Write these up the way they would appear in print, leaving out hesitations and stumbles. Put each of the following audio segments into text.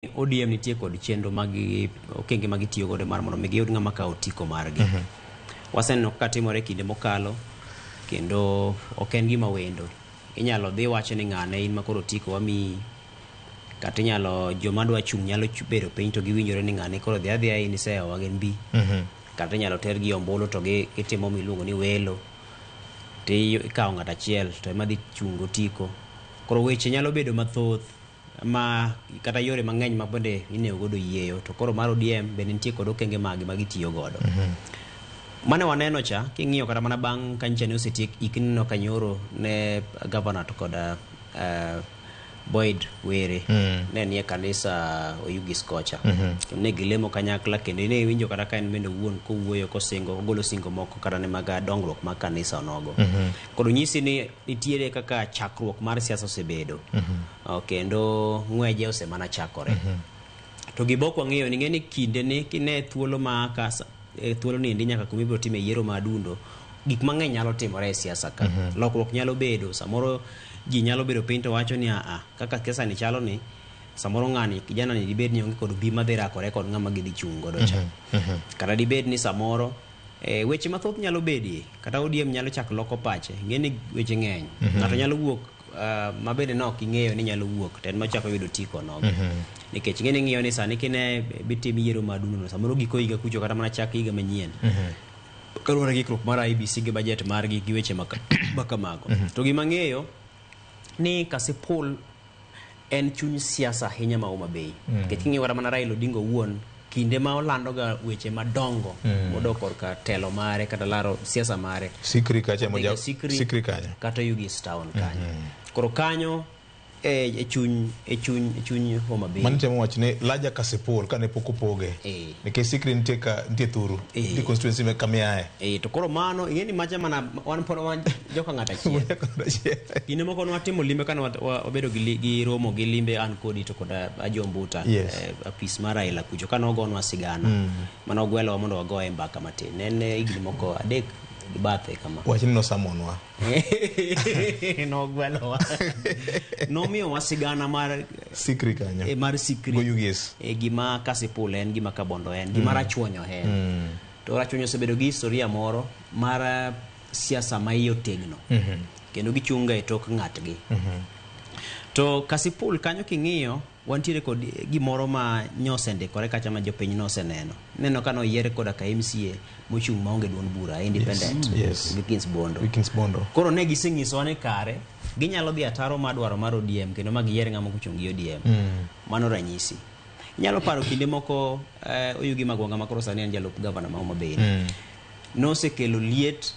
ODM nitie kod chenro mag okenge ma gitiyo godo mar mondo mi giyud ng'ama kawo otiko margi. Waseneno kaka timore kinde mokalo kendo ok en gima wendo. Inyalo dhi wach ni ng'ane in ma koro otiko wamiyi kata inyalo joma dwa chung' nyalo bedo piny to giwinjore ni ng'ane koro dhi adhiya in iseyowa gi mbi. Kata inyalo tergi ombulu to gitimo miluongo ni welo to ikawo ng'ato achiel to ema dhi chung' gotiko. Koro weche nyalo bedo mathoth ma kata yore mang'eny ma bende inego godo yieyo to koro mar ODM bende nitie kod okenge magi ma gitiyo godo. Mane waneno cha king'iyo kata mana bang' ka nyicha ne osetiek ik ineno ka nyoro ne gavana to koda Boyd Were ne nie kanisa Oyugis kocha. Ne gilemo kanyakla kendo ne iwinjo kata ka en bende owuon kowuoyo kosingo ogolo singo moko kata ne mag dongruok mag kanisa onogo. Koro nyisi ni nitiere kaka chakruok mar siasa osebedo. Kendo ng'weje osemana chakore. To gima ok wang'eyo ni ng'e ni kinde ni kine thuolo ma ka thuolo ni endi nyaka kuma ibiro time yiero ma adundo gik mang'eny nyalo timore e siasa ka. Lokruok nyalo bedo samoro ji nyalo bedo piny to wacho ni aa kaka kesa ni chalo ni samoro ng'ani kijana ni dibed ni onge kod bi madhi rakore kod ng'ama gidhi chung' godo cha. Kata dibed ni samoro weche mathoth nyalo bedie kata ODM nyalo chako loko pache ng'e ni weche ng'eny. Ng'ato nyalo wuok ma bende ne ok ing'eyo ni nyalo wuok to en mochako yudo otiko nogo. Nikech ing'e ni ing'iyo ni sani kine bitim yiero ma adundo no samoro giko higa kucho kata mana chak higa manyien. Kaluwore gi ikruok mar IEBC gi budget margi gi weche ma kamago. To gima ang'eyo ni Kasipul en chuny siasa ahinya ma Homa Bay. Nikech king'iyo kata mana Raila Odinga owuon kinde ma olandoga weche madongo modok korka telo mare kata laro siasa mare Sikri kacha odhiga Sikri, Sikri kanyo. kata Oyugis town kanyo. Koro kanyo e chuny Homa Bay. Mano temo wacho ni Laja Kasipul kane pok opoge. Nikech Sikri nitie ka nitie thuru. Nitie constituency me kamiae. To koro mano ing'e ni macha mana wan pod wan joka ng'ato achiel. Kinde moko ne watimo limbe kane wabedo gi romo gi limbe an kodi to kod Ajo Mbuta apis mar Raila kucho kane ogonwa sigana mane ogwelowa mondo wagoye mbaka matin. Ne en higni moko 3 gi bathe kama. Wach ni nosamonwa. Nogwelowa. Nomiyowa sigana mar Sikri kanyo. Mar Sikri. Goyugis. Gima Kasipul en, gima Kabondo en, gima Rachuonyo en. To Rachuonyo osebedo gi historia moro mar siasa ma iye otegno. Kendo gichung' ga e tok ng'atgi. To Kasipul kanyo king'iyo wantiere kod gimoro ma nyosendikore kacha ma jopiny noseneno. Ineno ka noyier koda ka MCA mochung' maonge duond bura independent. Wilkins Bondo. Wilkins Bondo. Koro ne gisenyisowa ni kare ginyalo dhi ataro mar dwaro mar ODM kendo ma giyier ng'ama kochung' gi ODM. Mano ranyisi. Inyalo paro kinde moko Oyugi Magwanga ma koro sani en jalup gavana ma Homa Bay. Nosekelo liet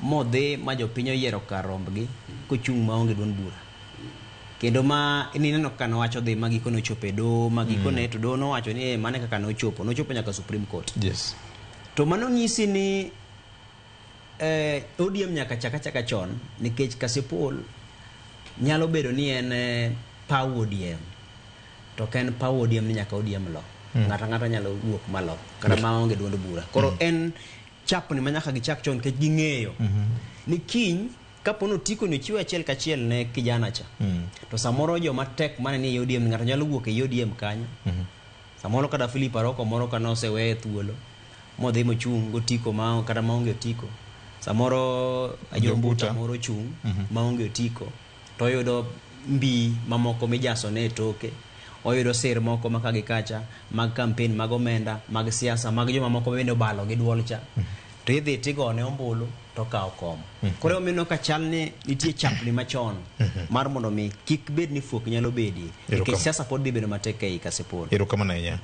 modhi ma jopiny oyiero kar rombgi kochung' maonge duond bura. Kendo ma nineno kaka nowacho dhi ma gikone ochopo e doho ma gikone to doho nowacho ni mano e kaka nochopo nochopo nyaka Supreme Court. To mano nyisi ni ODM nyaka chak achaka chon nikech Kasipul nyalo bedo ni en paw ODM to ok en paw ODM ni nyaka ODM lo. Ng'ato ang'ata nyalo wuok malo kata maonge duond bura. Koro en chapni ma nyaka gichak chon nikech ging'eyo ni kiny kapo ni otiko ni ochiwe achiel kachiel ne kijana cha to samoro joma tek mane ni e ODM ng'ato nyalo wuok e ODM kanyo samoro kata Philip Aroko moro ka noseweye thuolo modhi mochung' gotiko ma kata maonge otiko samoro Ajo Mbuta moro chung' maonge otiko to oyudo mbi mamoko mijasone e toke oyudo sir moko ma ka gi kacha mag campaign mag omenda mag siasa mag joma moko bende obalo gi duol cha to idhi tigone ombulu to okawo kom. Koro emomiyo ka chal ni nitie chapni machon mar mondo mi kik bed ni fuok nyalo bedie nikech siasa pod dhi bedo matek ei Kasipul. Erokamano ahinya.